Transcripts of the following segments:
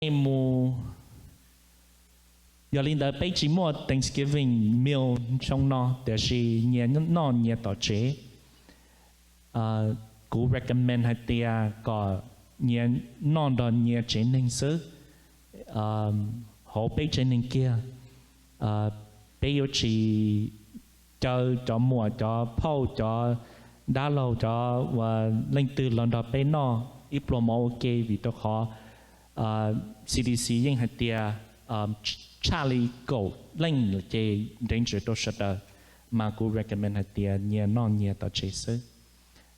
nej mus. Yog li ntawd peb tsis muaj Thanksgiving meal xyoo no, tiam sis nyias noj nyias tom tsev. Kuv recommend hais tias kom nyias noj nrog nyias tsev neeg xwb. Hauv peb tsev neeg kiag, peb yuav tsis caw cov muam cov phauj cov dab laug cov uas leej twg los nrog peb noj ib pluag mov ua ke, vim rau qhov C D C yeej hais tias tshaj li kaum leej ces danger rau sawv daws. Mas kuv recommend hais tias nyias noj nyias tom tsev xwb.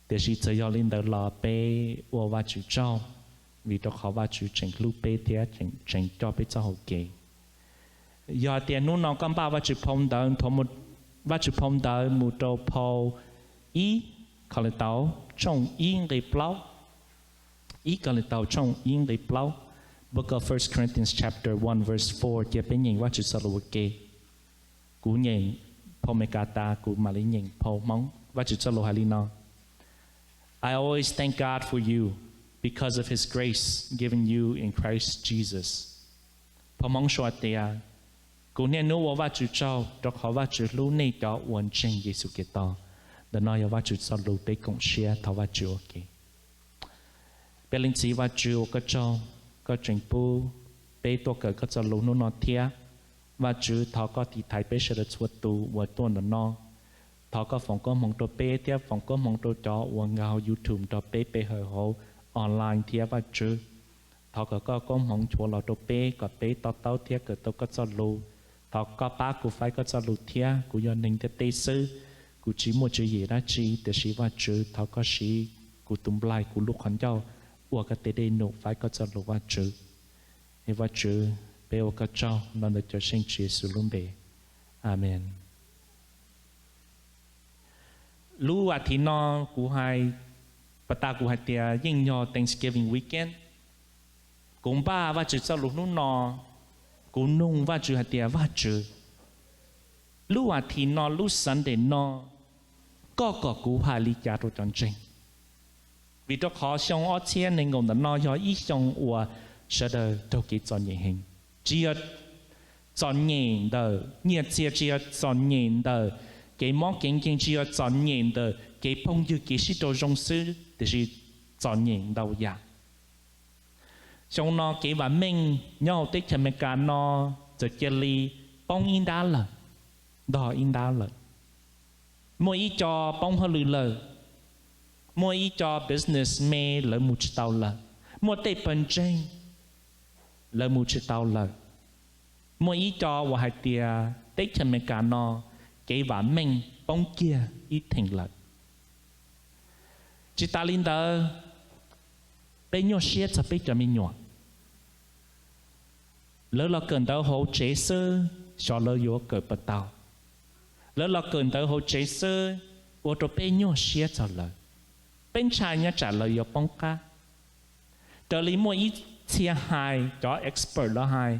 Tiam sis txawm yog li ntawd los peb ua Vajtswv tsaug, vim rau qhov Vajtswv tseem hlub peb thiab tseem coj peb txoj hau kev. Yog hais tias hnub no koj npaj Vajtswv phau ntawv, nthuav Vajtswv phau ntawv mus rau phau ib Kalitaus tshooj ib nqe plaub. Ib Kalitaus tshooj ib nqe plaub. Book of First Corinthians chapter one verse four, cia peb nyeem Vajtswv txoj lus ua ke. Kuv nyeem phau Meskas tas kuv mam li nyeem phau Hmoob. Vajtswv txoj lus hais li no: I always thank God for you because of his grace given you in Christ Jesus. Phau Hmoob sau tias, kuv niaj hnub ua Vajtswv tsaug rau qhov Vajtswv hlub nej cov uas ntseeg Yexus Khetos. Ntawm no yog Vajtswv txoj lus, peb koom siab thov Vajtswv ua ke. Peb Leej Txiv Vajtswv, ua koj tsaug, koj tseem pub peb tuaj kawm koj txoj lus hnub no thiab. Vajtswv, thov koj tiv thaiv peb sawv daws txhua tus uas tuaj ntawm no. Thov koj foom koob hmoov rau peb thiab foom koob hmoov rau cov uas nkag hauv YouTube nrog peb pe hawm hauv online thiab Vajtswv. Thov kom koj koob hmoov nchuav los rau peb kom peb to taub thiab kawm tau koj txoj lus. Thov koj pab kuv faib koj txoj lus thiab. Kuv yog neeg ntiaj teb xwb, kuv tsis muaj tswv yim dab tsi, tiam sis Vajtswv, thov koj siv kuv tus nplaig, kuv lub qhov ncauj ua koj tej dej num faib koj txoj lus, Vajtswv. Es Vajtswv, peb ua koj tsaug los ntawm cov seej Tswv Yexus lub npe. Amees. Lub as thiv no kuv hais, pas tas kuv hais tias yeej yog Thanksgiving weekend. Kuv npaj Vajtswv txoj lus hnub no, kuv nug Vajtswv hais tias, Vajtswv, lub as thiv no, lub Sunday no, koj kom kuv hais li cas rau cov ntseeg? Vim rau qhov xyoo ob txhiab nees nkaum ntawm no yog ib xyoo uas sawv daws raug kev txom nyem heev. Tsis yog txom nyem ntawm nyiaj txiag, tsis yog txom nyem ntawm kev mob kev nkeeg, tsis yog txom nyem ntawm kev phooj ywg kev sib raug zoo xwb, tiam sis txom nyem ntau yam. Xyoo no kev vam meej nyob hauv teb chaws Amelikas no txawm cia li poob ib nrab lawm, ntog ib nrab lawm. Muaj ib co poob hauj lwm lawm, muaj ib co business me lawv mus tsis tau lawm, muaj tej pawg ntseeg lawv mus tsis tau lawm, muaj ib co uas hais tias teb chaws Amelikas no kev vam meej poob kiag ib theem lawm. Tsis tas li ntawd, peb nyuaj siab txog peb cov me nyuam. Lawv los kawm ntawv hauv tsev xwb, xyov lawv yuav kawm puas tau. Lawv los kawm ntawv hauv tsev xwb, ua rau peb nyuaj siab txog lawv. Peb ntshai nyob tsam lawv yuav poob qab. Raws li muaj ib txhia hais, cov expert lawv hais,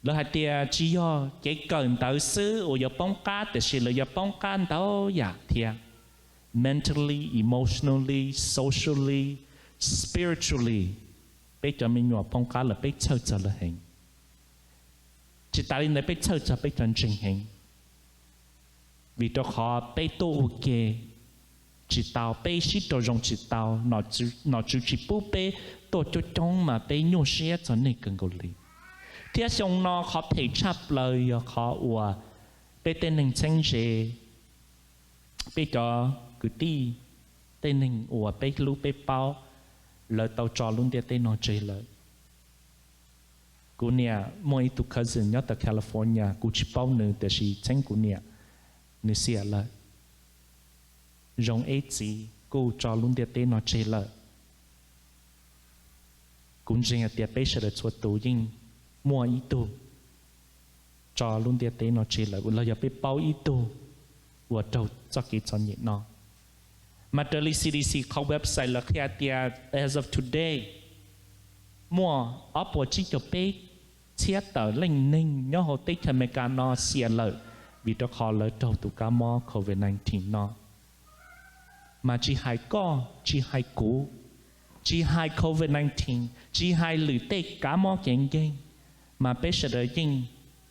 lawv hais tias tsis yog kev kawm ntawv xwb uas yuav poob qab, tiam sis lawv yuav poob qab ntau yam thiab, mentally, emotionally, socially, spiritually. Peb cov me nyuam poob qab lawm, peb txhawj txog lawv heev. Tsis tas li ntawd, peb txhawj txog peb cov ntseeg heev, vim rau qhov peb tuaj ua ke tsis tau, peb sib raug zoo tsis tau, nom tswv tsis pub peb tuaj coob coob mas peb nyuaj siab txog nej kawg nkaus li. Thiab xyoo no qhov phem tshaj plaws yog qhov uas peb tej neeg txheeb ze, peb cov kwv tij, tej neeg uas peb hlub peb paub, lawv tau tso lub ntiaj teb no tseg lawm. Kuv niam muaj ib tug cousin nyob tau California, kuv tsis paub nws tiam sis txheeb kuv niam, nws xiam lawm. Zoo ib txiv kuj tso lub ntiaj teb no tseg lawm. Kuv ntseeg hais tias peb sawv daws txhua tus yeej muaj ib tug tso lub ntiaj teb no tseg lawm, los yog peb paub ib tug uas raug txoj kev txom nyem no. Mas raws li C D C qhov website lawv qhia tias as of today, muaj ob puas tsib caug peb txhiab tawm leej neeg nyob hauv teb chaws Amelikas no xiam lawm vim rau qhov lawv raug tus kab mob COVID nineteen no. Mas tsis hais koj tsis hais kuv, Tsis hais covid nineteen, tsis hais lwm tej kab mob kev nkeeg, mas peb sawv daws yeej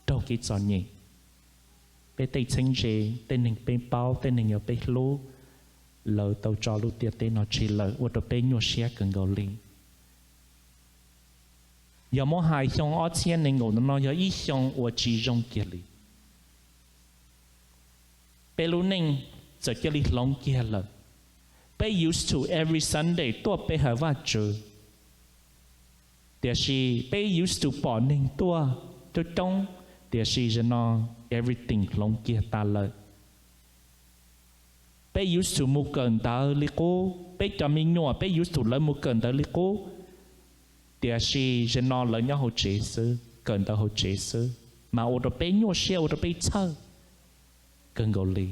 raug kev txom nyem. Peb tej txheeb ze, tej neeg peb paub, tej neeg uas peb hlub, lawv tau tso lub ntiaj teb no tseg lawm, ua rau peb nyuaj siab kawg nkaus li. Yog muab hais xyoo ob txhiab nees nkaum no no yog ib xyoo uas tsis zoo kiag li. Peb lub neej txawm cia li hloov kiag lawm. Peb used to every Sunday tuaj pe hawm Vajtswv, tiam sis peb used to pom neeg tuaj coob coob, tiam sis zaum no everything hloov kiag tas lawm. Peb used to mus kawm ntawv li qub, peb cov me nyuam peb used to lawv mus kawm ntawv li qub, tiam sis zaum no lawv nyob hauv tsev xwb, kawm ntawv hauv tsev xwb, mas ua rau peb nyuaj siab, ua rau peb txhawj kawg nkaus li.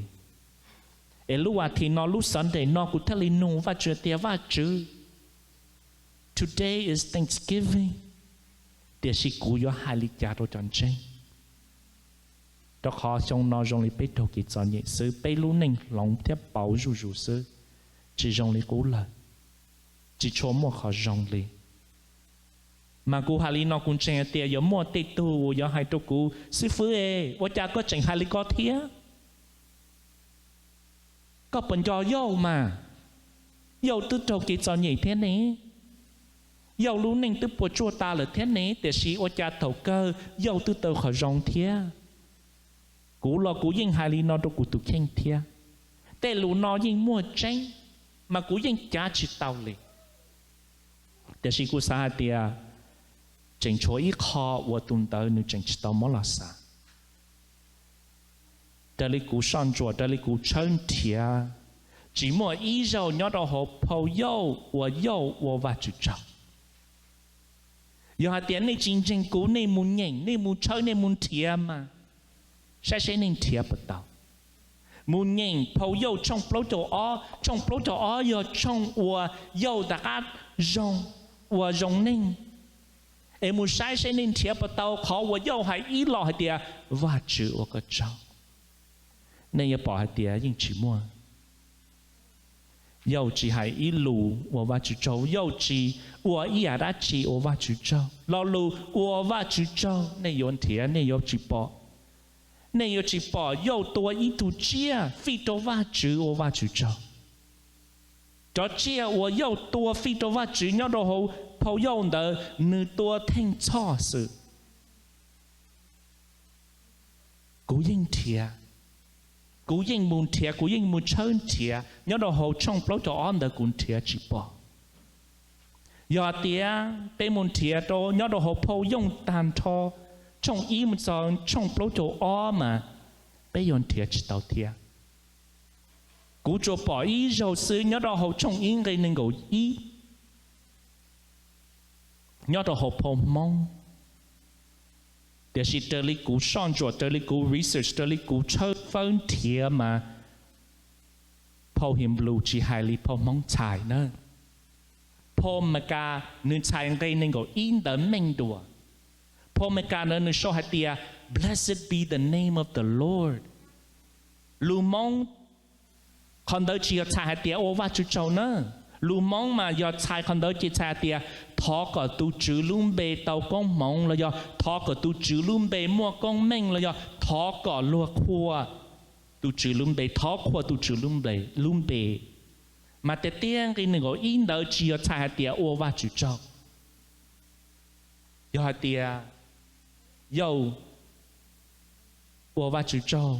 Es lub vas thiv no, lub Sunday no kuv thiaj li nug Vajtswv tias, Vajtswv, today is Thanksgiving, tiam sis kuv yuav hais li cas rau cov ntseeg? Rau qhov xyoo no zoo li peb raug kev txom nyem xwb, peb lub neej hloov thiab pauv zuj zus xwb, tsis zoo li qub lawm, tsis tshua muaj qhov zoo li. Mas kuv hais li no kuv ntseeg hais tias yuav muaj tej tug uas yuav hais rau kuv, Xib fwb, ua cas koj tseem hais li ko thiab? Koj puas nco Yauj mas? Yauj twb raug kev txom nyem thiab ne, Yauj lub neej twb puas tsuaj tas lawm thiab ne, tiam sis ua cas thaum kawg Yauj twb tau qhov zoo thiab. Kuv los kuv yeej hais li no rau kuv tus kheej thiab. Tej lus no yeej muaj tseeb, mas kuv yeej cav tsis tau li. Tiam sis kuv xav hais tias tseem tshuav ib qho uas tus ntawd nws tseem tsis tau muab los xav. Raws li kuv soj ntsuam, raws li kuv tshawb nrhiav, tsis muaj ib zaug nyob rau hauv phau Yauj uas Yauj ua Vajtswv tsaug. Yog hais tias nej tsis ntseeg kuv, nej mus nyeem, nej mus tshawb, nej mus nrhiav mas, saib seb nej nrhiav puas tau. Mus nyeem phau Yauj tshooj plaub caug ob, tshooj plaub caug ob yog tshooj uas Yauj rov qab zoo, uas zoo neeg. Es mus saib seb nej nrhiav puas tau qhov uas Yauj hais ib los hais tias, Vajtswv ua koj tsaug. Nej yuav pom hais tias yeej tsis muaj. Yauj tsis hais ib lus ua Vajtswv tsaug, Yauj tsis ua ib yam dab tsi ua Vajtswv tsaug. Lo lus ua Vajtswv tsaug nej yuav nrhiav nej yuav tsis pom. Nej yuav tsis pom Yauj tua ib tug tsiaj fij rau Vajtswv ua Vajtswv tsaug. Cov tsiaj uas Yauj tua fij rau Vajtswv nyob rau hauv phau Yauj ntawd nws tua theej txhoj xwb. Kuv yeej nrhiav, kuv yeej mus nrhiav, kuv yeej mus tshawb nrhiav nyob rau hauv tshooj plaub caug ob ntawd kuv nrhiav tsis pom. Yog hais tias peb mus nrhiav rau nyob rau hauv phau Yooj tag nrho tshooj ib mus txog tshooj plaub caug ob mas peb yuav nrhiav tsis tau thiab. Kuv tsuas pom ib zaug xwb nyob rau hauv tshooj ib nqe nees nkaum ib nyob rau hauv phau Hmoob. Tiam sis raws li kuv soj ntsuam, raws li kuv research, raws li kuv tshawb fawb nrhiav mas phau Hebrew tsis hais li phau Hmoob txhais na. Phau Meskas nws txhais nqe nees nkaum ib ntawd meej dua. Phau Meskas ntawd nws sau hais tias, Blessed be the name of the Lord. Lus Hmoob qhov ntawd tsis yog txhais hais tias ua Vajtswv tsaug na. Lus Hmoob mas yog txhais qhov ntawd ces txhais hais tias thov kom tus Tswv lub npe tau koob hmoov los yog thov kom tus Tswv lub npe muaj koob meej los yog thov kom luag qhuas tus Tswv lub npe, thov qhuas tus Tswv lub npe. Mas tiag tiag nqe nees nkaum ib ntawd tsis yog txhais hais tias ua Vajtswv tsaug. Yog hais tias Yauj ua Vajtswv tsaug,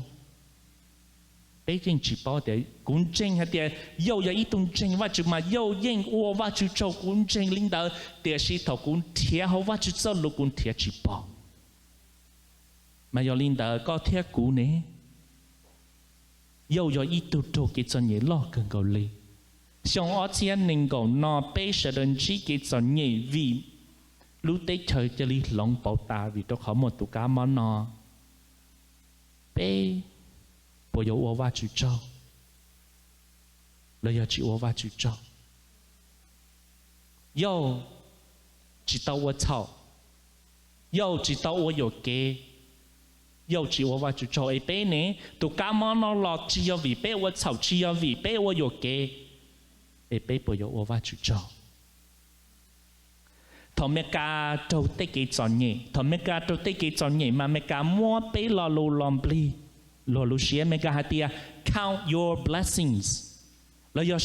peb yeej tsis paub tias, kuv ntseeg hais tias Yauj yog ib tug ntseeg Vajtswv mas Yauj yeej ua Vajtswv tsaug, kuv ntseeg li ntawd, tiam sis thaum kuv nrhiav hauv Vajtswv txoj lus kuv nrhiav tsis pom. Mas yog li ntawd koj thiab kuv ne, Yauj yog ib tug raug kev txom nyem loj kawg nkaus li. Xyoo ob txhiab nees nkaum no peb sawv daws ntsib kev txom nyem vim lub teb chaws cia li hloov pauv tas vim rau qhov muaj tus kab mob no. Peb puas yuav ua Vajtswv tsaug los yog tsis ua Vajtswv tsaug? Yauj tsis tau ua txhaum, Yauj tsis tau ua yuam kev, Yauj tsis ua Vajtswv tsaug. Es peb ne, tus kab mob no los tsis yog vim peb ua txhaum, tsis yog vim peb ua yuam kev, es peb puas yuav ua Vajtswv tsaug? Thaum Amelikas raug tej kev txom nyem, thaum Amelikas raug tej kev txom nyem mas Amelikas muab peb lo lus los nplig luag lub siab. Amelikas hais tias count your blessings, los yog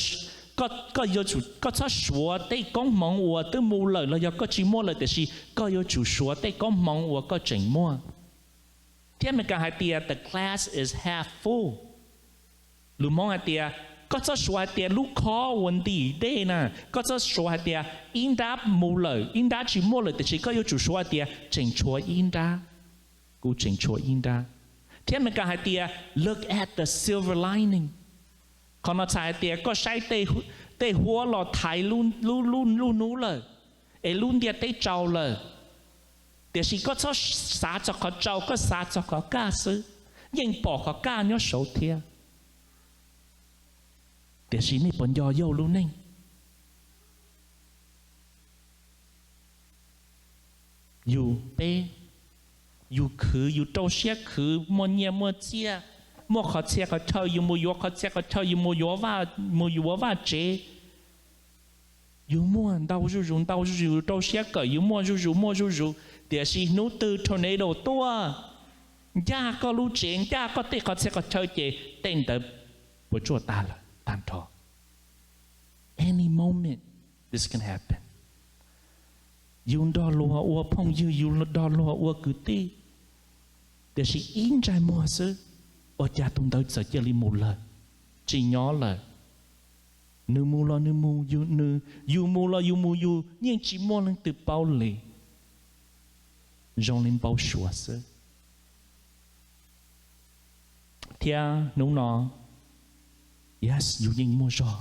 koj txhob suav tej koob hmoov uas twb mus lawm los yog koj tsis muaj lawm, tiam sis koj yuav tsum suav tej koob hmoov uas koj tseem muaj. Thiab Amelikas hais tias the glass is half full. Lus Hmoob hais tias koj txhob suav hais tias lub khob uas ntim dej na, koj txhob suav hais tias ib nrab mus lawm, ib nrab tsis muaj lawm, tiam sis koj yuav tsum suav hais tias tseem tshuav ib nrab, kuv tseem tshuav ib nrab. Thiab Amelikas hais tias look at the silver lining. Qhov no txhais hais tias koj saib tej huab los thaiv lub hnub lawm, es lub ntiaj teb tsau lawm, tiam sis koj txhob xav txog qhov tsau, koj xav txog qhov kaj xwb. Yeej pom qhov kaj nyob saud thiab. Tiam sis nej puas nco yus lub neej? Yus peb, yus khwv, yus rau siab khwv, muaj nyiaj muaj txiaj, muaj qhov txhia qhov chaw yus mus yuav qhov txhia qhov chaw, yus mus yuav vaj, mus yuav vaj tsev, yus muaj ntau zuj zus ntau zuj zus, yus rau siab kawm yus muaj zuj zus muaj zuj zus, tiam sis hnub twg tornado tuaj ncaj koj lub tsev, ncaj koj tej qhov txhia qhov chaw ces tej ntawd puas tsuaj tas lawm tag nrho. Any moment this can happen. Yus nrog luag ua phooj ywg, yus nrog luag ua kwv tij, tiam sis ib ntsais muag xwb, ua cas tus ntawd txawm cia li mus lawm, tsis nyob lawm. Nws mus los nws mus, yus mus los yus mus, yus yeej tsis muaj leej twg paub li, zoo li npau suav xwb. Thiab hnub no, yes, yus yeej muaj zog,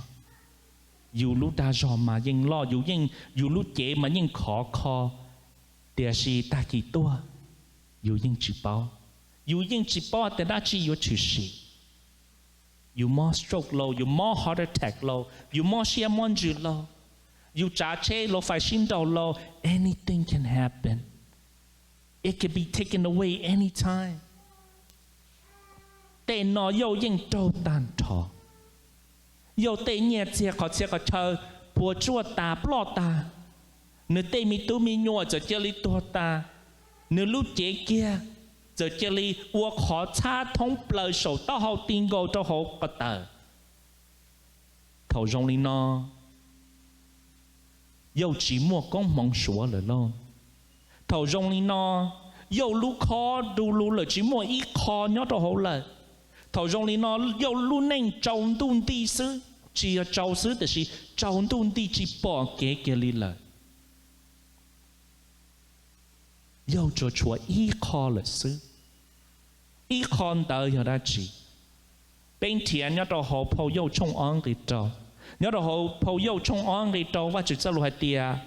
yus lub dag zog mas yeej loj, yus yeej, yus lub cev mas yeej khov kho, tiam sis tag kis tuaj, yus yeej tsis paub, yus yeej tsis paub tias dab tsi yuav tshwm sim. Yus mob stroke los, yus mob heart attack los, yus mob siab mob ntsws los, yus tsav tsheb los fais sib nraus los, anything can happen. It can be taken away anytime. Tej no Yauj yeej raug tag nrho. Yauj tej nyiaj txiag qhov txhia qhov chaw puas tsuaj tas ploj tas. Nws tej me tub me nyuam txawm cia li tuag tas. Nws lub cev kiag txawm cia li ua qhov txhab thoob plaws saum taub hau ti nkaus rau hauv ko taw. Thaum zoo li no, Yauj tsis muaj koob hmoov suav lawm lauj. Thaum zoo li no, Yauj lub khob du lug lawm, tsis muaj ib qho nyob rau hauv lawm. Thaum zoo li no, Yauj lub neej tsaus ntuj nti xwb, tsis yog tsaus xwb tiam sis tsaus ntuj nti tsis pom kev kiag li lawm. Yauj tsuas tshuav ib qho lawm xwb. Ib qho ntawd yog dab tsi? Peb nrhiav nyob rau hauv phau Yauj tshooj ob nqe rau. Nyob rau hauv phau Yauj tshooj ob nqe rau, Vajtswv txoj lus hais tias,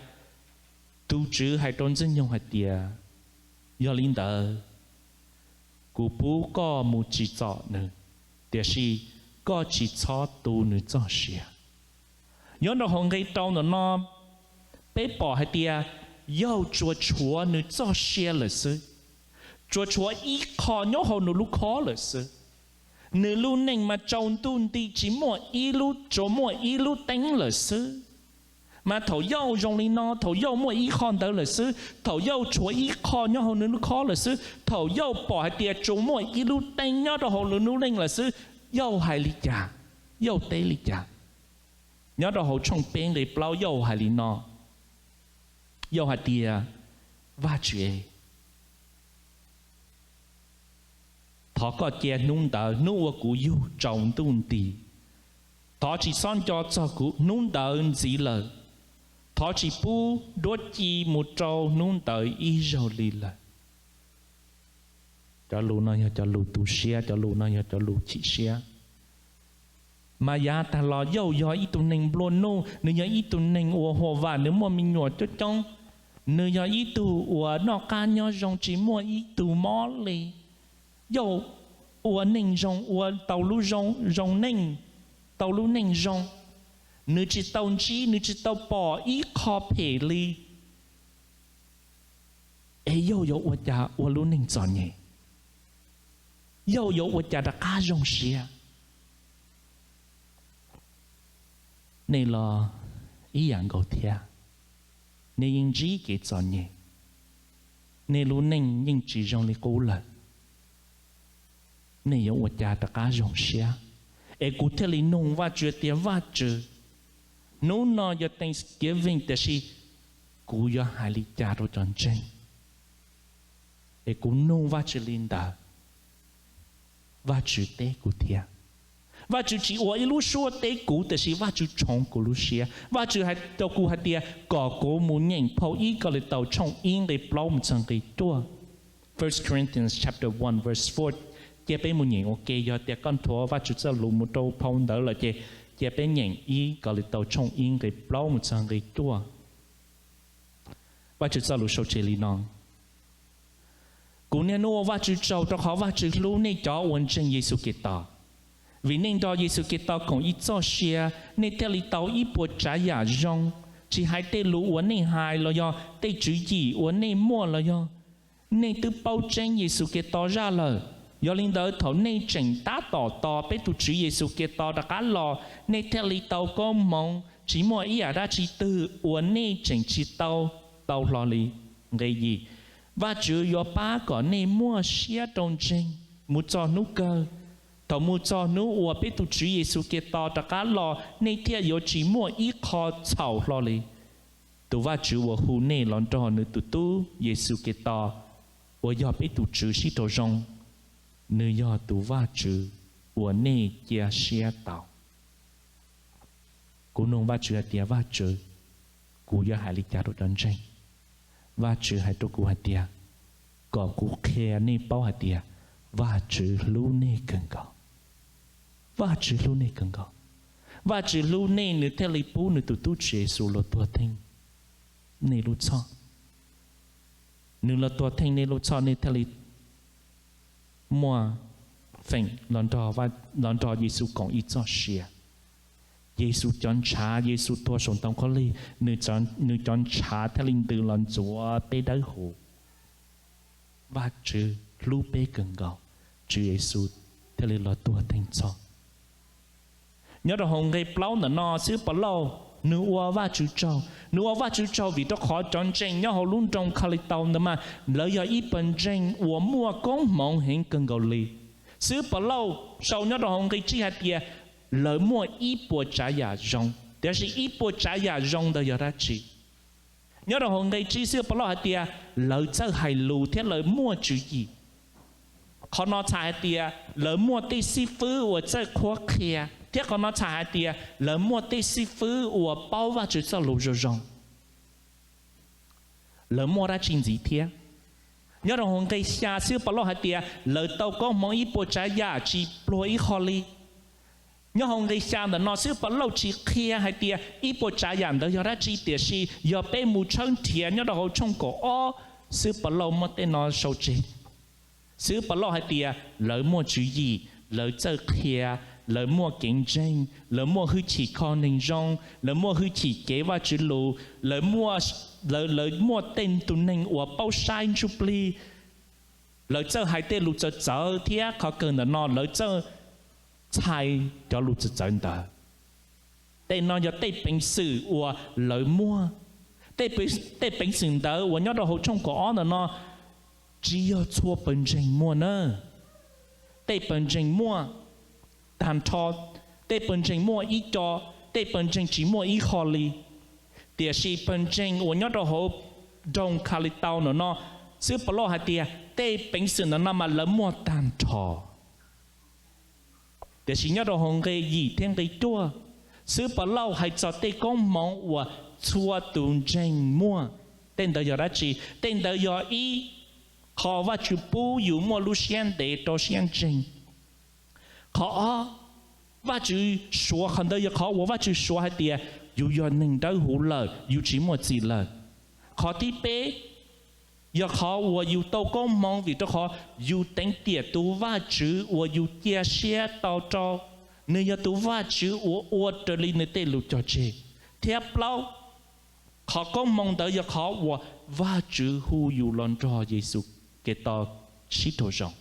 tus Tswv hais rau Ntxwg Nyoog hais tias, yog li ntawd, kuv pub koj mus tsim txom nws, tiam sis koj tsis txhob tu nws txoj sia. Nyob rau hauv nqe rau ntawm no, peb pom hais tias Yauj tsuas tshuav nws txoj sia lawm xwb, tsuas tshuav ib qho nyob hauv nws lub khob lawm xwb. Nws lub neej mas tsaus ntuj nti tsis muaj ib lub, tsuas muaj ib lub teeb lawm xwb. Mas thaum Yauj zoo li no, thaum Yauj muaj ib qho ntawd lawm xwb, thaum Yauj tshuav ib qho nyob hauv nws lub khob lawm xwb, thaum Yauj pom hais tias tsuas muaj ib lub teeb nyob rau hauv nws lub neej lawm xwb, Yauj hais li cas? Yauj teb li cas? Nyob rau hauv tshooj peb nqe plaub Yauj hais li no, Yauj hais tias, Vajtswv, thov koj cia hnub ntawd, hnub uas kuv yug tsaus ntuj nti, thov tsis txhob nco txog kuv hnub ntawd ntxiv lawm. Thov tsis pub duab ci mus rau hnub ntawd ib zaug li lawm. Cov lus no yog cov lus tu siab, cov lus no yog cov lus chim siab. Mas yav tag los Yauj yog ib tug neeg nplua nuj, nws yog ib tug neeg uas huam vam, nws muaj me nyuam coob coob, nws yog ib tug uas noj qab nyob zoo tsis muaj ib tug mob li. Yauj ua neej zoo, ua tau lub zoo, zoo neej, tau lub neej zoo. Nws tsis tau ntsib, nws tsis tau pom ib qho phem li. Es Yauj yuav ua cas ua lub neej txom nyem? Yauj yuav ua cas rov qab zoo siab? Nej los ib yam nkaus thiab. nej yeej ntsib kev txom nyem, nej lub neej yeej tsis zoo li qub lawm. Nej yuav ua cas rov qab zoo siab? Es kuv thiaj li nug Vajtswv tias, Vajtswv, hnub no yog Thanksgiving tiam sis kuv yuav hais li cas rau cov ntseeg? Es kuv nug Vajtswv li ntawd, Vajtswv teb kuv thiab. Vajtswv tsis ua ib lub suab teb kuv, tiam sis Vajtswv tshoov kuv lub siab. Vajtswv hais rau kuv hais tias kom kuv mus nyeem phau ib Kalitaus tshooj ib nqe plaub mus txog nqe cuaj. First Corinthians chapter one verse four. Cia peb mus nyeem ua ke, yog tias koj nthuav Vajtswv txoj lus mus rau phau ntawv lawm ces cia peb nyeem ib Kalitaus tshooj ib nqe plaub mus txog nqe cuaj. Vajtswv txoj lus sau tseg li no: Kuv niaj hnub ua Vajtswv tsaug rau qhov Vajtswv hlub nej cov uas ntseeg Yexus Khetos. Vim nej nrog Yexus Khetos koom ib txoj sia, nej thiaj li tau ib puas tsav yam zoo, tsis hais tej lus uas nej hais los yog tej tswv yim uas nej muaj los yog. Nej twb paub tseeb Yexus Khetos zaj lawm. Yog li ntawd, thaum nej tseem tab tom tos peb tus Tswv Yexus Khetos rov qab los, nej thiaj li tau koob hmoov tsis muaj ib yam dab tsi twg uas nej tseem tsis tau tau hlo li. Nqe yim: Vajtswv yuav pab kom nej muaj siab rau ntseeg mus txog hnub kawg. Thaum mus txog hnub uas peb tus Tswv Yexus Khetos rov qab los, nej thiaj yuav tsis muaj ib qho txhaum hlo li. Tus Vajtswv uas hu nej los nrog nws tus Tub Yexus Khetos uas yog peb tus Tswv sib raug zoo, nws yog tus Vajtswv uas nej cia siab tau. Kuv nug Vajtswv hais tias, Vajtswv, kuv yuav hais li cas rau cov ntseeg? Vajtswv hais rau kuv hais tias, kom kuv qhia nej paub hais tias Vajtswv hlub nej kawg nkaus. Vajtswv hlub nej kawg nkaus. Vajtswv hlub nej, nws thiaj li pub nws tus tub Tswv Yexus los tuag theej nej lub txhoj. Nws los tuag theej nej lub txhoj, nej thiaj li muaj feem los nrog Yexus koom ib txoj sia. Yexus cov ntshav, Yexus tuag saum ntoo khaub lig, nws cov ntshav thiaj li ntws los ntxuav peb dawb huv. Vajtswv hlub peb kawg nkaus, Tswv Yexus thiaj li los tuag theej txhoj. Nyob rau hauv nqe plaub ntawm no, xib hwb Pov Lauj nws ua Vajtswv tsaug, nws ua Vajtswv tsaug vim rau qhov cov ntseeg nyob hauv lub nroog Khas Lis Taus ntawd mas lawv yog ib pawg ntseeg uas muaj koob hmoov heev kawg nkaus li. Xib hwb Pov Lauj sau nyob rau hauv nqe tsib hais tias lawv muaj ib puas tsav yam zoo, tiam sis ib puas tsav yam zoo ntawd yog dab tsi? Nyob rau hauv nqe tsib xib hwb Pov Lauj hais tias lawv txawj hais lus thiab lawv muaj tswv yim. Qhov no txhais hais tias lawv muaj tej xib fwb uas txawj qhuab qhia, thiab qhov no txhais hais tias lawv muaj tej xib fwb uas paub Vajtswv txoj lus zoo zoo. Lawv muaj dab tsi ntxiv thiab? Nyob rau hauv nqe xya xib hwb Pov Lauj hais tias lawv tau koob hmoov ib puas tsav yam tsis pluag ib qho li. Nyob hauv nqe xya ntawm no xib hwb Pov Lauj tsis qhia hais tias ib puas tsav yam ntawd yog dab tsi, tiam sis yog peb mus tshawb nrhiav nyob rau hauv tshooj kaum ob, xib hwb Pov Lauj muab tej no sau tseg. Xib hwb Pov Lauj hais tias lawv muaj tswv yim, lawv txawj qhia, lawv muaj kev ntseeg, lawv muaj hwj chim kho neeg zoo, lawv muaj hwj chim cev Vajtswv lus, lawv muaj tej tus neeg uas paub saib ntsuj plig, lawv txawj hais tej lus txawv txawv thiab qhov kawg ntawm no lawv txawj txhais cov lus txawv txawv ntawd. Tej no yog tej peev xwm uas lawv muaj. Tej peev xwm ntawd uas nyob rau hauv tshooj kaum ob ntawm no tsis yog txhua pawg ntseeg muaj na. Tej pawg ntseeg muaj tag nrho, tej pawg ntseeg muaj ib co, tej pawg ntseeg tsis muaj ib qho li. Tiam sis pawg ntseeg uas nyob rau hauv nroog Khas Lis Taus ntawm no, xib hwb Pov Lauj hais tias tej peev xwm ntawm no mas lawv muaj tag nrho. Tiam sis nyob rau hauv nqe yim thiab nqe cuaj, xib hwb Pov Lauj hais txog tej koob hmoov uas txhua tus ntseeg muaj. Tej ntawd yog dab tsi? Tej ntawd yog ib, qhov Vajtswv pub yus muaj lub siab ntev rau siab ntseeg. Qhov ob, Vajtswv suav, qhov ntawd yog qhov uas Vajtswv suav hais tias yus yog neeg dawb huv lawm, yus tsis muaj txim lawm. Qhov thib peb, yog qhov uas yus tau koob hmoov vim rau qhov yus teev tiam tus Vajtswv uas yus cia siab tau rau, nws yog tus Vajtswv uas ua raws li nws tej lus cog tseg. Thiab plaub, qhov koob hmoov ntawd yog qhov uas Vajtswv hu yus los nrog Yexus Khetos sib raug zoo.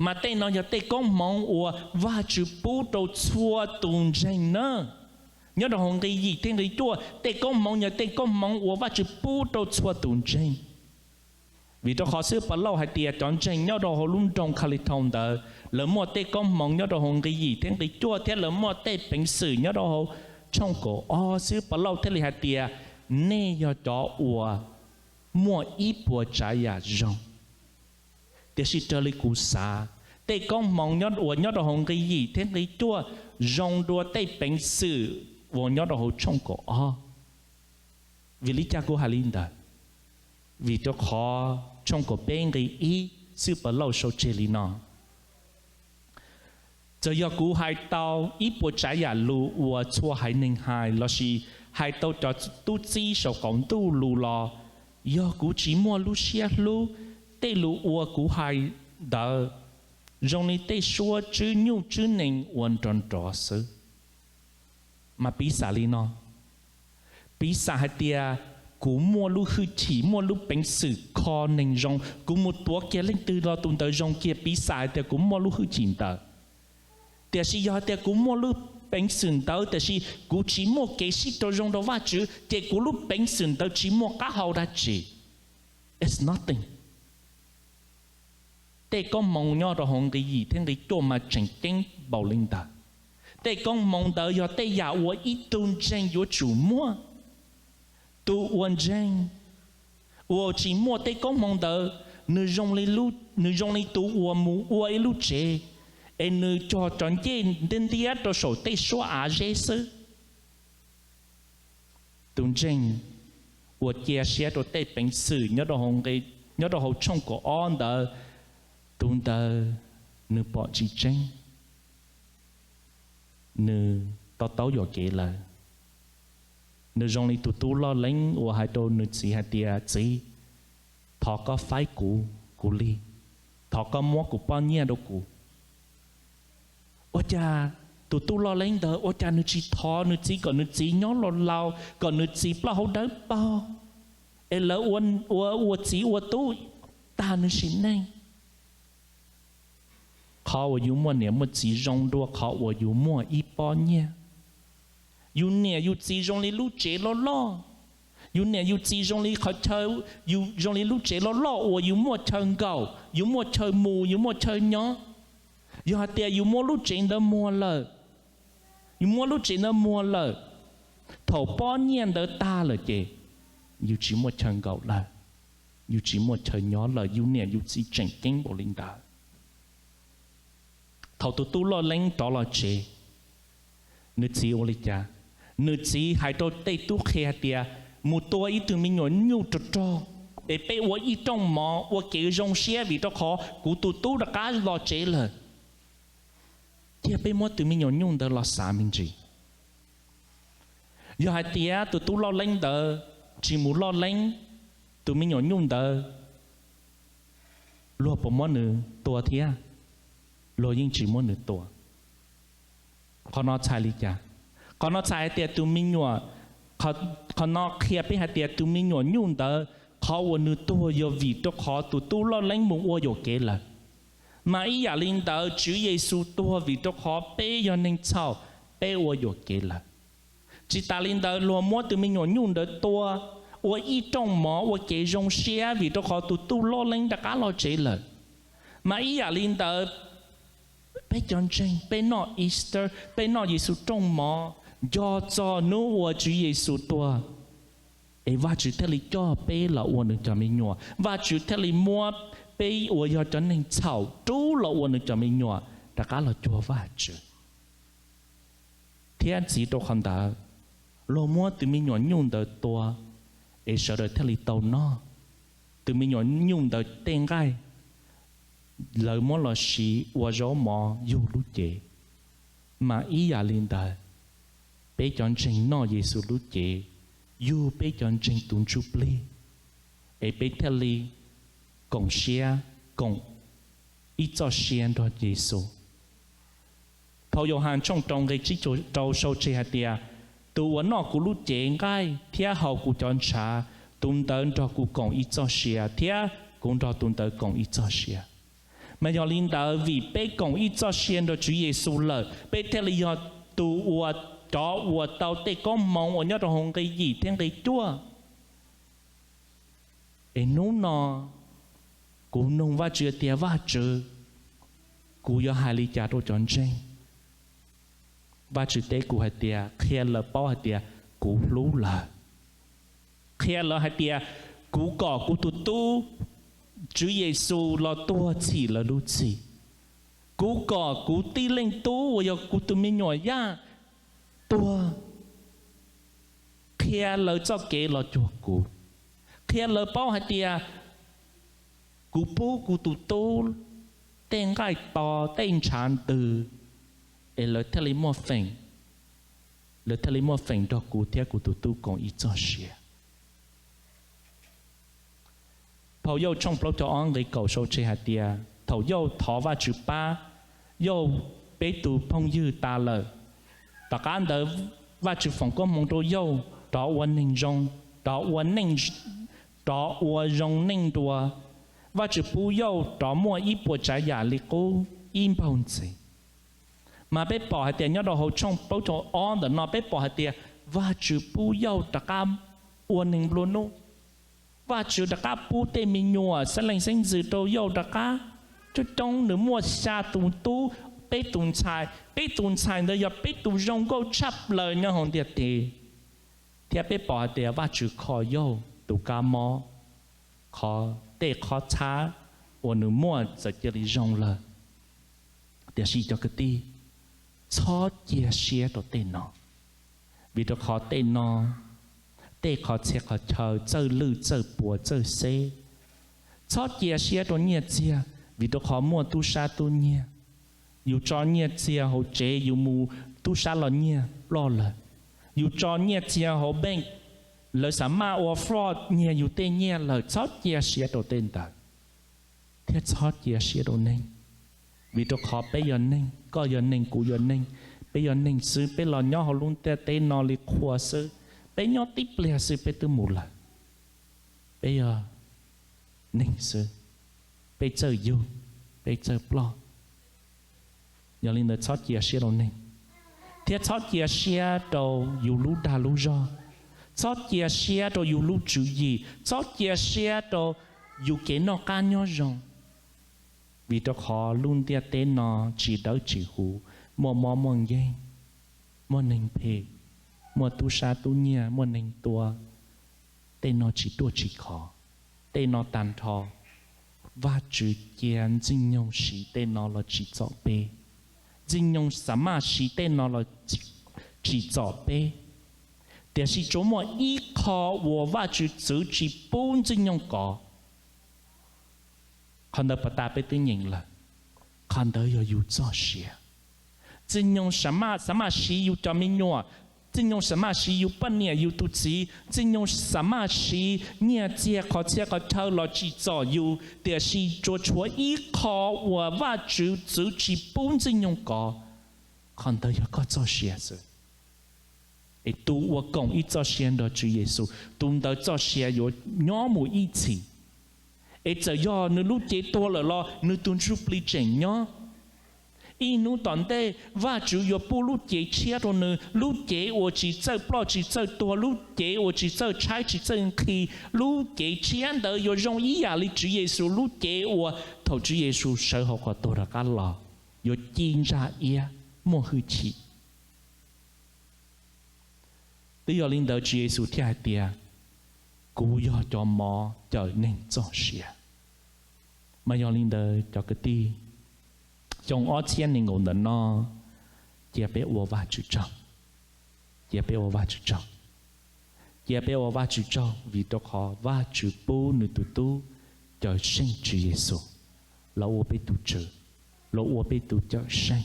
Mas tej no yog tej koob hmoov uas Vajtswv pub rau txhua tus ntseeg na. Nyob rau hauv nqi yim thiab nqi cuaj, tej koob hmoov yog tej koob hmoov uas Vajtswv pub rau txhua tus ntseeg. Vim rau qhov xib hwb Pavlauj hais tias cov ntseeg nyob rau hauv lub nroog Khalithaus ntawd, lawv muaj tej koob hmoov nyob rau hauv nqi yim thiab nqi cuaj, thiab lawv muaj tej peev xwm nyob rau hauv tshooj kaum ob. Xib hwb Pavlauj thiaj li hais tias, nej yog cov uas muaj ib puas tsav yam zoo. Tiam sis raws li kuv xav, tej koob hmoov uas nyob rau hauv nqi yim thiab nqi cuaj zoo dua tej peev xwm uas nyob rau hauv tshooj kaum ob. Vim li cas kuv hais li ntawd? Vim rau qhov tshooj kaum peb nqi ib, xib hwb Pavlauj sau tseg li no: Txawm yog kuv hais tau ib puas tsav yam lus uas txhua haiv neeg hais, lossis hais tau cov tub txib saum qaum ntuj lus los, yog kuv tsis muaj lub siab hlub, tej lus uas kuv hais ntawd zoo li tej suab tswb nyuj tswb nees uas nrov nrov xwb. Mas piv xam li no, piv xam hais tias kuv muaj lub hwj chim, muaj lub peev xwm kho neeg zoo, kuv mus tuav kiag leej twg los tus ntawd zoo kiag, piv xam hais tias kuv muaj lub hwj chim ntawd. Tiam sis yog hais tias kuv muaj lub peev xwm ntawd tiam sis kuv tsis muaj kev sib raug zoo rau Vajtswv, ces kuv lub peev xwm ntawd tsis muaj qab hau dab tsi. It's nothing. Tej koob hmoov nyob rau hauv nqi yim thiab nqi cuaj mas tseem ceeb npaum li ntawd. Tej koob hmoov ntawd yog tej yam uas ib tug ntseeg yuav tsum muaj. Tus uas ntseeg uas tsis muaj tej koob hmoov ntawd, nws zoo li tus uas mus ua ib lub tsev, es nws cog cov ncej ntiab ntiab rau saum tej suab av zeb xwb. Tus ntseeg uas cia siab rau tej peev xwm nyob rau hauv tshooj kaum ob ntawd, tus ntawd nws pom tsis tseeb, nws to taub yuam kev lawm. Nws zoo li tus tub loj leeb uas hais rau nws txiv hais tias, Txiv, thov koj faib kuv, kuv li, thov koj muab kuv poj nyiaj rau kuv. Ua cas tus tub loj leeb ntawd ua cas nws tsis thov nws txiv kom nws txiv nyob laus laus, kom nws txiv plaub hau dawb paug, es lawv ua ua txiv ua tub tag nws sim neej? Qhov uas yus muaj niam muaj txiv zoo dua qhov uas yus muaj ib pob nyiaj. Yus niam yus txiv zoo li lub tsev loj loj. Yus niam yus txiv zoo li qhov chaw, zoo li lub tsev loj loj uas yus muaj chaw nkaum, yus muaj chaw mus, yus muaj chaw nyob. Yog hais tias yus muab lub tsev ntawd muag lawm, yus muab lub tsev ntawd muag lawm, thaum pob nyiaj ntawd tag lawm ces yus tsis muaj chaw nkaum lawm, yus tsis muaj chaw nyob lawm. Yus niam yus txiv tseem ceeb npaum li ntawd. Thaum tus tub loj leeb rov los tsev, nws txiv ua li cas? Nws txiv hais rau tej tub qhe hais tias, Mus tua ib tug me nyuam nyuj rog rog, es peb ua ib rooj mov ua kev zoo siab vim rau qhov kuv tus tub rov qab los tsev lawm. Cia peb muab tus me nyuam nyuj ntawd los xav me ntsis. Yog hais tias tus tub loj leeb ntawd tsis mus loj leeb, tus me nyuam nyuj ntawd luag puas muab nws tua thiab? Luag yeej tsis muab nws tua. Qhov no txhais li cas? Qhov no txhais hais tias tus me nyuam, qhov no qhia peb hais tias tus me nyuam nyuj ntawd qhov uas nws tuag yog vim rau qhov tus tub loj leeb mus ua yuam kev lawm. Mas ib yam li ntawd Tswv Yexus tuag vim rau qhov peb yog neeg txhaum, peb ua yuam kev lawm. Tsis tas li ntawd luag muab tus me nyuam nyuj ntawd tua, ua ib rooj mov ua kev zoo siab vim rau qhov tus tub loj leeb rov qab los tsev lawm. Mas ib yam li ntawd, peb cov ntseeg peb noj Easter, peb noj Yexus rooj mov, nco txog hnub uas Tswv Yexus tuag, es Vajtswv thiaj li coj peb los ua nws cov me nyuam. Vajtswv thiaj li muab peb uas yog cov neeg txhaum rub los ua nws cov me nyuam rov qab los cuag Vajtswv. Thiab ntxiv rau qhov ntawd, luag muab tus me nyuam nyuj ntawd tua, es sawv daws thiaj li tau noj. Tus me nyuam nyuj ntawd tej nqaij lawv muab los siv ua zaub mov yug lub cev. Mas ib yam li ntawd, peb cov ntseeg noj Yexus lub cev, yug peb cov ntseeg tus ntsuj plig, es peb thiaj li koom siab, koom ib txoj sia nrog Yexus. Phau Yauhas tshooj rau nqe tsib caug rau sau tseg hais tias, Tus uas noj kuv lub cev nqaij thiab haus kuv cov ntshav, tus ntawd nrog kuv koom ib txoj sia, thiab kuv nrog tus ntawd koom ib txoj sia. Mas yog li ntawd, vim peb koom ib txoj sia nrog Tswv Yexus lawm, peb thiaj li yog tus uas cov uas tau tej koob hmoov uas nyob rau hauv nqe yim thiab nqe cuaj. Es hnub no kuv nug Vajtswv tias, Vajtswv, kuv yuav hais li cas rau cov ntseeg? Vajtswv teb kuv hais tias, qhia lawv paub hais tias kuv hlub lawv. Qhia lawv hais tias kuv kom kuv tus tub Tswv Yexus los tuag txhim lawv lub txim. Kuv kom kuv tib leej tub uas yog kuv tus me nyuam yaj tuag, qhia lawv txoj kev los cuag kuv. Qhia lawv paub hais tias kuv pub kuv tus tub tej nqaij to tej ntshav ntws, es lawv thiaj li muaj feem, lawv thiaj li muaj feem nrog kuv thiab kuv tus tub koom ib txoj sia. Phau Yauj tshooj plaub caug ob nqe kaum sau tseg hais tias, thaum Yauj thov Vajtswv pab Yauj peb tus phooj ywg tas lawm, tom qab ntawd Vajtswv foom koob hmoov rau Yauj rov ua neeg zoo, rov ua neej, rov ua zoo neej dua. Vajtswv pub Yauj rov muaj ib puas tsav yam li qub ib npaug ntxiv. Mas peb pom hais tias nyob rau hauv tshooj plaub caug ob ntawm no peb pom hais tias Vajtswv pub Yauj rov qab ua neeg nplua nuj. Vajtswv rov qab pub tej me nyuam xeeb leej xeeb ntxwv rau Yauj rov qab. Coob coob nws muaj xya tus tub, peb tus ntxhais, peb tus ntxhais ntawd yog peb tus zoo nkauj tshaj plaws nyob hauv ntiaj teb. Thiab peb pom hais tias Vajtswv kho Yauj tus kab mob, qhov tej qhov txhab uas nws muaj txawm cia li zoo lawm. Tiam sis cov kwv tij, txhob cia siab rau tej no, vim rau qhov tej no, tej qhov txhia qhov chaw txawj lwj txawj puas txawj xeb. Txhob cia siab rau nyiaj txiag, vim rau qhov muaj tub sab tub nyiag. Yus tso nyiaj txiag hauv tsev yus mus tub sab los nyiag ploj lawm. Yus tso nyiaj txiag hauv bank, lawv xav maj ua fraud nyiag yus tej nyiaj lawm. Txhob cia siab rau tej ntawd, thiab txhob cia siab rau neeg, vim rau qhov peb yog neeg, koj yog neeg, kuv yog neeg, peb yog neeg xwb, peb los nyob hauv lub ntiaj teb no li qhua xwb, peb nyob tib pliag xwb peb twb mus lawm. Peb yog neeg xwb, peb txawj yug, peb txawj ploj. Yog li ntawd txhob cia siab rau neeg, thiab txhob cia siab rau yus lub dag lub zog, txhob cia siab rau yus lub tswv yim, txhob cia siab rau yus kev noj qab nyob zoo, vim rau qhov lub ntiaj teb no tsis dawb tsis huv, muaj mob muaj nkeeg, muaj neeg phem, muaj tub sab tub nyiag, muaj neeg tua, tej no tsis ruaj tsis khov, tej no tag nrho. Vajtswv cia Ntxwg Nyoog siv tej no los tsim txom peb. Ntxwg Nyoog xav maj siv tej no los tsim txom peb, tiam sis tsuas muaj ib qho uas Vajtswv txwv tsis pub Ntxwg Nyoog kov. Qhov ntawd puag ta peb twb nyeem lawm, qhov ntawd yog yus txoj sia. Ntxwg Nyoog xav maj siv yus cov me nyuam, Ntxwg Nyoog xav maj siv yus poj niam yus tus txiv, Ntxwg Nyoog xav maj siv nyiaj txiag qhov txhia qhov chaw los tsim txom yus, tiam sis tsuas tshuav ib qho uas Vajtswv txwv tsis pub Ntxwg Nyoog kov. Qhov ntawd yog koj txoj sia xwb. Es tus uas koom ib txoj sia nrog Tswv Yexus, tus ntawd txoj sia yuav nyob mus ib txhis. Es txawm yog nws lub cev tuag lawm los nws tus ntsuj plig tseem nyob. Ib hnub tom ntej Vajtswv yuav pub lub cev tshiab rau nws, lub cev uas tsis txawj ploj tsis txawj tuag, lub cev uas tsis txawj tshaib tsis txawj nqhis, lub cev tshiab ntawd yuav zoo ib yam li Tswv Yexus lub cev uas thaum Tswv Yexus sawv hauv qhov tuag rov qab los, yuav ci ntsa iab muaj hwj chim. Twb yog li ntawd Tswv Yexus thiaj hais tias, kuv yog cov mov cawm neeg txoj sia. Mas yog li ntawd cov kwv tij, xyoo ob txhiab nees nkaum ntawm no, cia peb ua Vajtswv tsaug, cia peb ua Vajtswv tsaug, cia peb ua Vajtswv tsaug vim rau qhov Vajtswv pub nws tus tub cawm seej Tswv Yexus los ua peb tus Tswv, los ua peb tus cawm seej,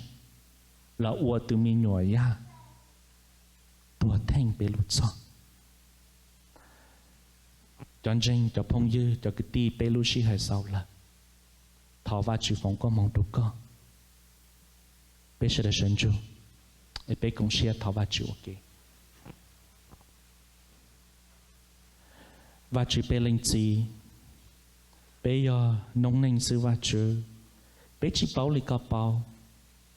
los ua tus me nyuam yaj tuag theej peb lub txhoj. Cov ntseeg, cov phooj ywg, cov kwv tij, peb lub sij hawm xaus lawm. Thov Vajtswv foom koob hmoov rau koj. Peb sawv daws sawv ntsug es peb koom siab thov Vajtswv ua ke. Vajtswv peb Leej Txiv, peb yog noob neej xwb Vajtswv, peb tsis paub li koj paub,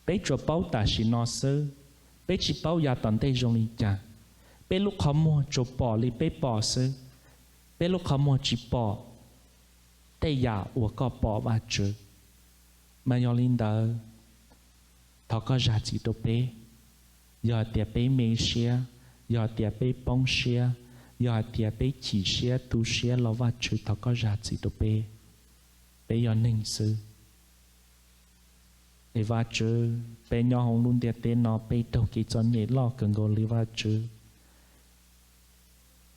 peb tsuas paub tam sim no xwb. Peb tsis paub yav tom ntej zoo li cas. Peb lub qhov muag tsuas pom li peb pom xwb. Peb lub qhov muag tsis pom tej yam uas koj pom, Vajtswv. Mas yog li ntawd, thov koj zam txim rau peb. Yog hais tias peb me siab, yog hais tias peb poob siab, yog hais tias peb chim siab tu siab los, Vajtswv, thov koj zam txim rau peb. Peb yog neeg xwb. Es Vajtswv, peb nyob hauv lub ntiaj teb no, peb raug kev txom nyem loj kawg nkaus li, Vajtswv.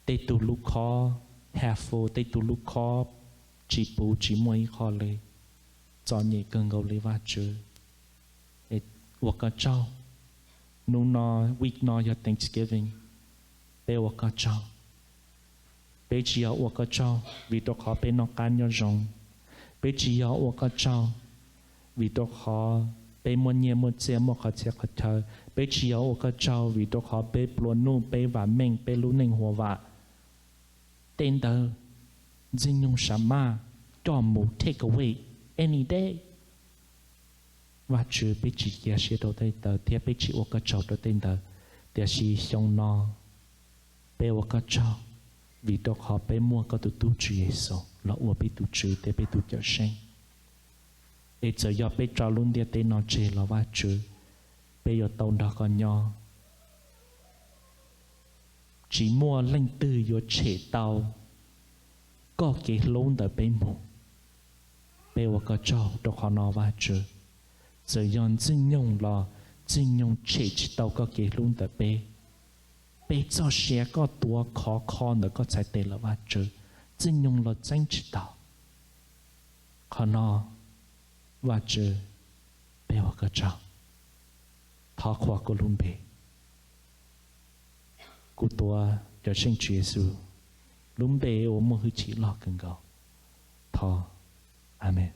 Tej tug lub khob half full, tej tug lub khob tsis puv, tsis muaj ib qho li. Txom nyem kawg nkaus li, Vajtswv. Ua koj tsaug. Hnub no, week no yog Thanksgiving. Peb ua koj tsaug. Peb tsis yog ua koj tsaug vim rau qhov peb noj qab nyob zoo. Peb tsis yog ua koj tsaug vim rau qhov peb muaj nyiaj muaj txiaj, muaj qhov txhia qhov chaw. Peb tsis yog ua koj tsaug vim rau qhov peb plua nuj, peb vam meej, peb lub neej huam vam. Tej ntawd Ntxwg Nyoog sam maj coj mus take away any day. Vajtswv, peb tsis cia siab rau tej ntawd thiab peb tsis ua koj tsaug rau tej ntawd. Tiam sis xyoo no, peb ua koj tsaug vim rau qhov peb muaj koj tus tub Tswv Yexus los ua peb tus Tswv thiab peb tus Cawmseej. Es txawm yog peb tso lub ntiaj teb no tseg los, Vajtswv, peb yuav tau nrog koj nyob. Tsis muaj leej twg yuav tshem tau koj kev hlub ntawm peb mus. Peb ua koj tsaug rau qhov no, Vajtswv. Txawm yog Ntxwg Nyoog los, Ntxwg Nyoog tshem tsis tau koj kev hlub ntawm peb. Peb txoj sia koj tuav khov kho ntawm koj txhais tes lawm, Vajtswv. Ntxwg Nyoog los txeeb tsis tau. Qhov no, Vajtswv, peb ua koj tsaug. Thov qhuas koj lub npe. Kuv tuav Cawmseej Tswv Yexus lub npe uas muaj hwj chim loj kawg nkaus thov, Amees.